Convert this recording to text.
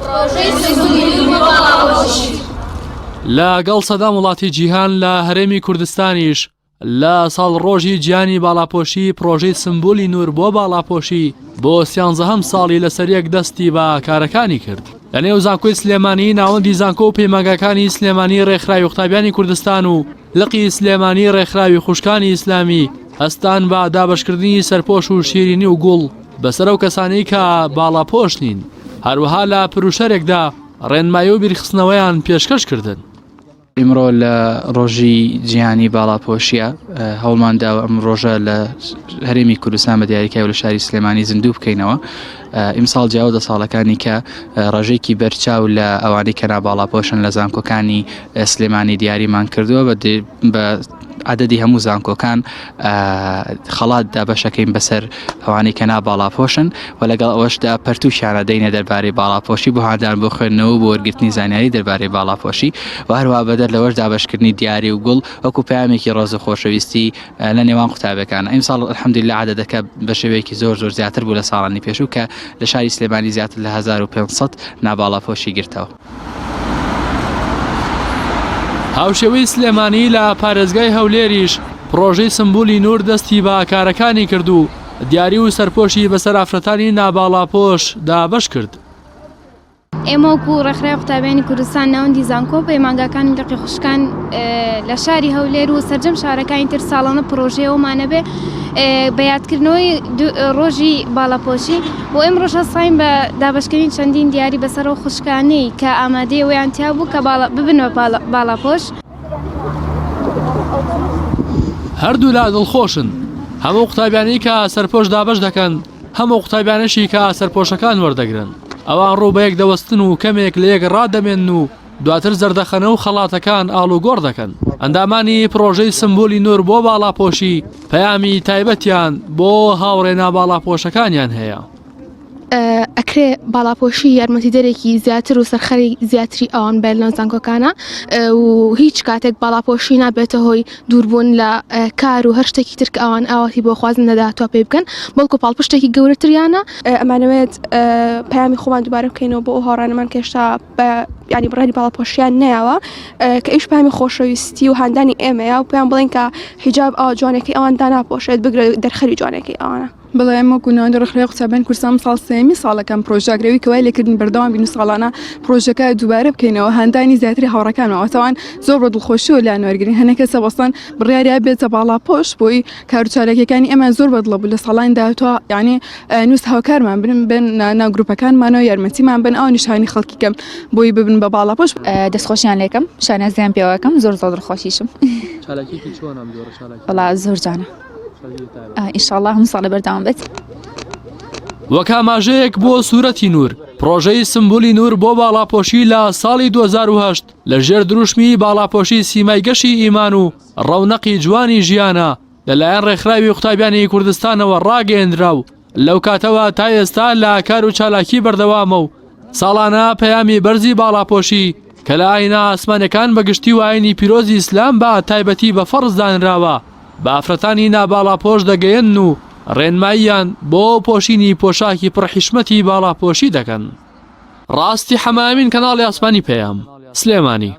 پڕۆژەی سنووری بۆ باڵاپۆشی. لە گەڵ سەدان وڵاتی جیهان لە هەرێمی کوردستانیش لە ساڵڕۆژی جیهانی باڵاپۆشی پڕۆژەی سمبولی نور بۆ باڵاپۆشی بۆ سیانزەهەم ساڵی لەسەریەک دەستی بە کارەکانی کرد. لە نێو زانکۆی سلێمانی، ناوەندی زانکۆ و پەیمانگاکانی سلێمانی ڕێکخراوی قوتابیانی کوردستان و لقی سلێمانی ڕێکخراوی خوشکانی ئیسلامی هەستان بە دابەشکردنی سەرپۆش و شیرینی و گوڵ بەسەر ئەو کەسانەی کە باڵاپۆش نین، هەروەها لە پروشەرێکدا ڕێنمایی و بیرخستنەوەیان پێشکەش کردن. ئیمڕۆ لە ڕۆژی جیهانی باڵاپۆشیە هەوڵمان داوە ئەم ڕۆژە لە هەرێمی کوردستان بە دیاریکای لە شاری سلێمانی زیندوو بکەینەوە ئیمساڵ جیاوە دە ساڵەکانی کە ڕێژەیەکی بەرچاو لە ئەوانەی کە ناباڵاپۆشن لە زانکۆکانی سلێمانی دیاریمان کردووە بە عددی هەموو زانکۆکان خەڵات دابەشەکەین بەسەر ئەوانەی کە ناباڵاپۆشن و لەگەڵ ئەوەشدا پەرتووکیانە دەینە دەربارەی باڵاپۆشی بۆ هاندان بۆ خوێندنەوە بۆ وەرگرتنی زانیاری دەربارەی باڵاپۆشی و هەروە بەدەر لەوەش دابەشکردنی دیاری و گوڵ وەکو پەیامێکی ڕێز و خۆشەویستی لە نێوان قوتابیەکان ئیمساڵ الحمدللە عەدەدەکە بە شێوەیەکی زۆر زۆر زیاتر بوو لە ساڵانی پێشوو کە لە شاری سلێمانی زیاتر لە 1500 ناباڵاپۆشی گرتەوە. هاوشێوەی سلێمانی لە پارێزگای هەولێریش پڕۆژەی سمبولی نور دەستی بە کارەکانی کرد و دیاری و سەرپۆشی بەسەر ئافرەتانی ناباڵاپۆش دابەش کرد. ئێمە وەکو ڕێکخراوی قوتابیانی کوردستان ناوەندی زانکۆ و پەیمانگاکانی لقی خوشکان لە شاری هەولێر و سەرجەم شارەکانی تر ساڵانە پڕۆژەیەوەمانەبێ بە یادکردنەوەی ڕۆژی باڵاپۆشی و ئێمڕۆش هەستاین بە دابەشکردنی چەندین دیاری بەسەر ئەو خوشکانەی کە ئامادەی ئەوەیان تیا بوو کە ببن بە باڵاپۆش. هەردوولا دڵخۆشن، هەموو قوتابیانی کە سەرپۆش دابەش دەکەن، هەموو قوتابیانەشی کە سەرپۆشەکان وەردەگرن، ئەوان ڕوو بەیەک دەوەستن و کەمێک لە یەک ڕادەمێنن و دواتر زەردەخەنە و خەڵاتەکان ئاڵوگۆڕ دەکەن. ئەندامانی پڕۆژەی سمبولی نور بۆ باڵاپۆشی پەیامی تایبەتیان بۆ هاوڕێ ناباڵاپۆشەکانیان هەیە. ئەکرێ باڵاپۆشی یارمەتیدەرێکی زیاتر و سەرخەری زیاتری ئەوان بێت لەناو زانکۆکانە و هیچ کاتێک باڵاپۆشی نابێتە هۆی دووربوون لە کار و هەر شتێکی تر کە ئەوان ئاواتی بۆ خوازن لە داهاتووە پێی بکەن بەڵکو پاڵپشتێکی گەورەتریانە. ئەمانەوێت پەیامی خۆمان دووبارە بکەینەوە بۆ ئەو هاوڕانەمان کە هێشتا بە ینی بڕیاری باڵاپۆشیان نەیاوە کە ئیش پامی خۆشەویستی و هاندانی ئێمەیە و پێیان بڵێن کە حیجاب ئەوە جوانەکەی ئەوان داناپۆشێت بگرە دەرخەری جوانەکەی ئەوانە. بەڵێ ئێمە وەکو ناوەندی ڕێکخراوی قوتابیانی کوردستان ئەمساڵ سێیەمین ساڵە کە ئەم پرۆژە ئەگرەوی کە وای لێکردین بەردەوام بین و ساڵانە پرۆژەکە دووبارە بکەینەوە هاندانی زیاتری هاوڕێکانمان واتە ئەوان زۆر بە دڵخۆشیەوە لایان وەرگرین هەنێک کەسە وەستان بڕیاریا بێتە باڵاپۆش بۆی کار و چالاکیەکانی ئێمە زۆر بەدڵە بوو لە ساڵانی داهاتوە یعنی نووس هاوکارمان بن بن ناو گروپەکانمانەوە یارمەتیمان بن ئەو نیشانی خەڵکی کەم بۆی ببن بە باڵاپۆش. دەستخۆشیان لێکەم شانازیان پێوەکەم زۆر زۆر دڵخۆشیشم. چالاکیەکی چۆنە ئەم جۆرە چالاکیە؟ وەڵا زۆر جوانە. ئینشاڵڵا هەموو ساڵێ بەردەوام بێت. وەک ئاماژەیەک بۆ سوورەتی نوور، پڕۆژەی سمبولی نوور بۆ باڵاپۆشی لە ساڵی 2008 لە ژێر دروشمی باڵاپۆشی سیمای گەشی ئیمان و ڕەونەقی جوانی ژیانە لەلایەن ڕێکخراوی قوتابیانی کوردستانەوە ڕاگەیەندرا و لەو کاتەوە تا ئێستا لە کار و چالاکی بەردەوامە و ساڵانە پەیامی بەرزی باڵاپۆشی کە لە ئاینە ئاسمانەکان بە گشتی و ئاینی پیرۆزی ئیسلام بە تایبەتی بە فەرز دانراوە بە ئافرەتانی ناباڵاپۆش دەگەیەنن و ڕێنماییان بۆ پۆشینی پۆشاکی پڕ حیشمەتی باڵاپۆشی دەکەن. ڕاستی حەمەئەمین کەناڵی ئاسمانی پەیام، سلێمانی.